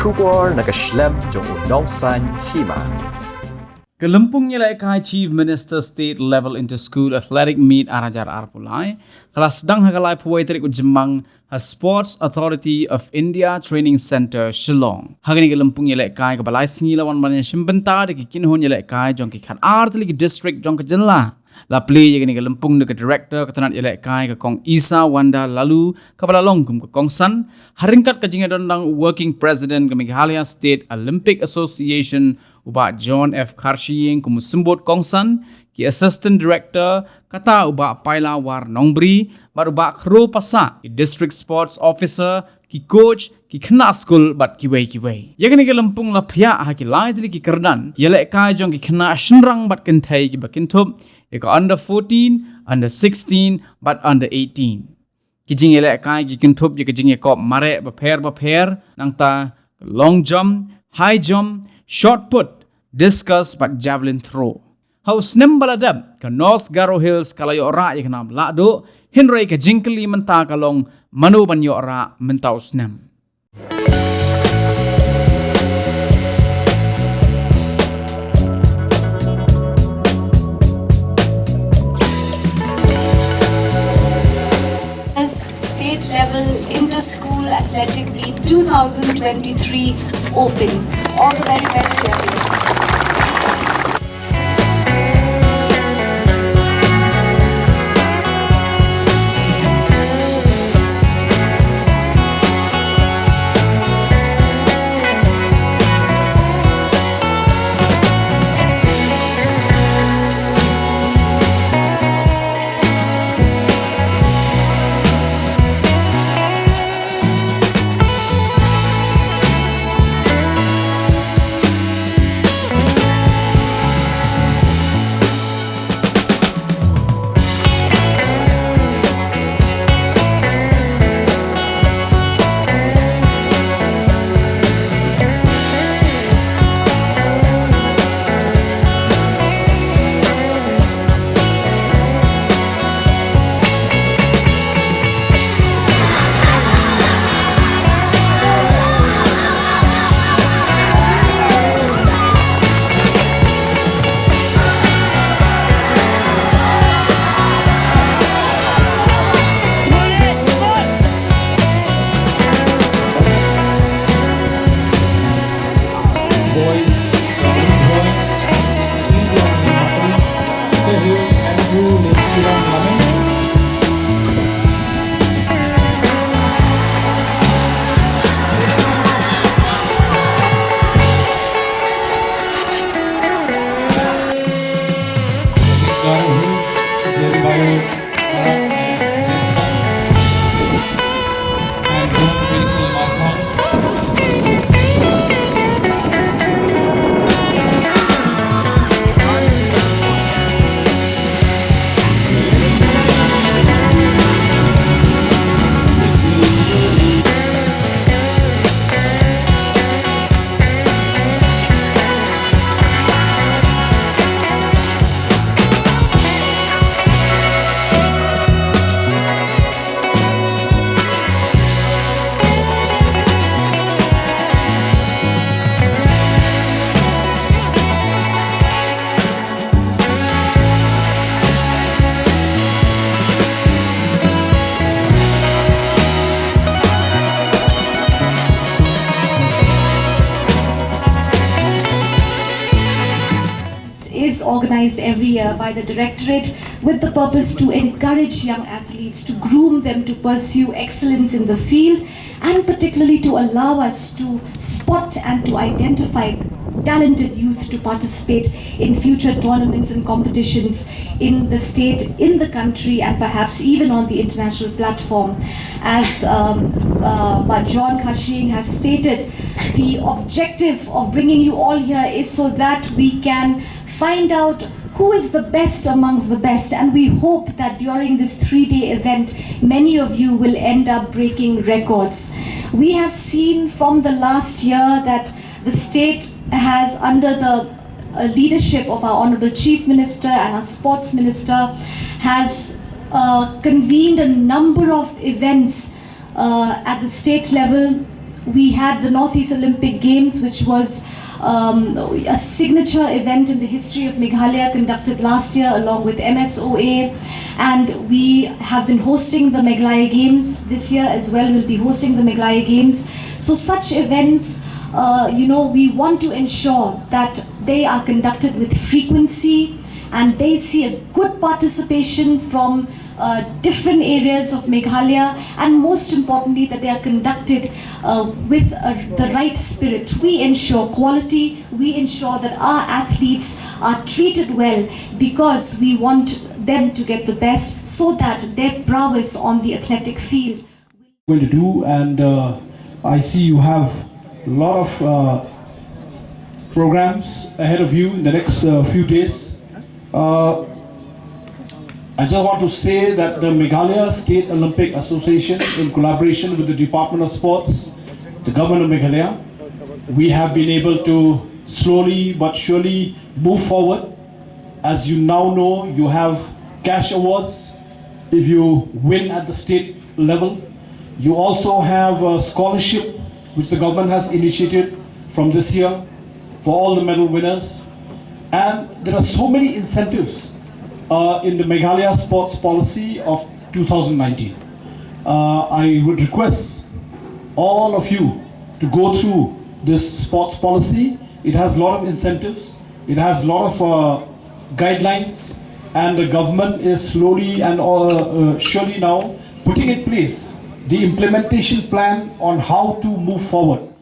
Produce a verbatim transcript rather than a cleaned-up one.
Khubor na ka shlem jong u Nongsaiñ Hima. Ka lympung ïalehkai Chief Minister State Level Inter-School Athletic Meet ar hajar arphew lai ka la sdang ha ka laiphew wei tarik u Jymmang ha Sports Authority of India Training Centre, Shillong. Ha kane ka lympung ïalehkai kaba lai sngi la wan ban ïashim bynta da ki kynhun ïalehkai jong ki khatar tylli ki district jong ka jylla. La plie ïa kane ka lympung da ka Director ka tnat ïalehkai ka Kong Isa Wanda Laloo kaba la long kum ka kongsan, ha ryngkat ka jingïadon lang u Working President ka Meghalaya State Olympic Association u Bah John F Kharshiing kum u symbud kongsan, ki Assistant Director, kata u Bah Pailawar Nongbri, bad u Bah Khroo Passah, ki District Sports Officer, ki coach, ki khynnah skul bad kiwei kiwei. Ïa kane ka lympung la phiah ha ki lai tylli ki kyrdan ïalehkai jong ki khynnah shynrang bad kynthei kiba kynthup ïa ka under fourteen, under sixteen bad under eighteen. Ki jingïalehkai ki kynthup ïa ka jingïakop mareh bapher bapher, nangta long jump, high jump, shot put, discus bad javelin throw. Ha u snem ba la dep, ka North Garo Hills ka la ïoh rah ïa ka nam lahduh, hynrei ka jingkylli mynta ka long mano ban ïoh rah mynta u snem. As State Level Inter-School Athletic Meet two thousand twenty-three open. All the very best to everyone. Is organized every year by the Directorate with the purpose to encourage young athletes, to groom them to pursue excellence in the field, and particularly to allow us to spot and to identify talented youth to participate in future tournaments and competitions in the state, in the country, and perhaps even on the international platform. As um, uh, Bah John Kharshiing has stated, the objective of bringing you all here is so that we can find out who is the best amongst the best, and we hope that during this three-day event, many of you will end up breaking records. We have seen from the last year that the state has, under the uh, leadership of our Honorable Chief Minister and our Sports Minister, has uh, convened a number of events uh, at the state level, We had the Northeast Olympic Games, which was um, a signature event in the history of Meghalaya, conducted last year along with M S O A. And we have been hosting the Meghalaya Games this year as well. We'll be hosting the Meghalaya Games. So, such events, uh, you know, we want to ensure that they are conducted with frequency and they see a good participation from uh, different areas of Meghalaya, and most importantly, that they are conducted uh, with uh, the right spirit. We ensure quality, we ensure that our athletes are treated well because we want them to get the best so that their prowess on the athletic field going to do, and uh, I see you have a lot of uh, programs ahead of you in the next uh, few days. Uh, I just want to say that the Meghalaya State Olympic Association, in collaboration with the Department of Sports, the Government of Meghalaya, we have been able to slowly but surely move forward. As you now know, you have cash awards if you win at the state level. You also have a scholarship which the government has initiated from this year for all the medal winners. And there are so many incentives uh, in the Meghalaya sports policy of two thousand nineteen. Uh, I would request all of you to go through this sports policy. It has a lot of incentives, it has a lot of uh, guidelines, and the government is slowly and uh, uh, surely now putting in place the implementation plan on how to move forward.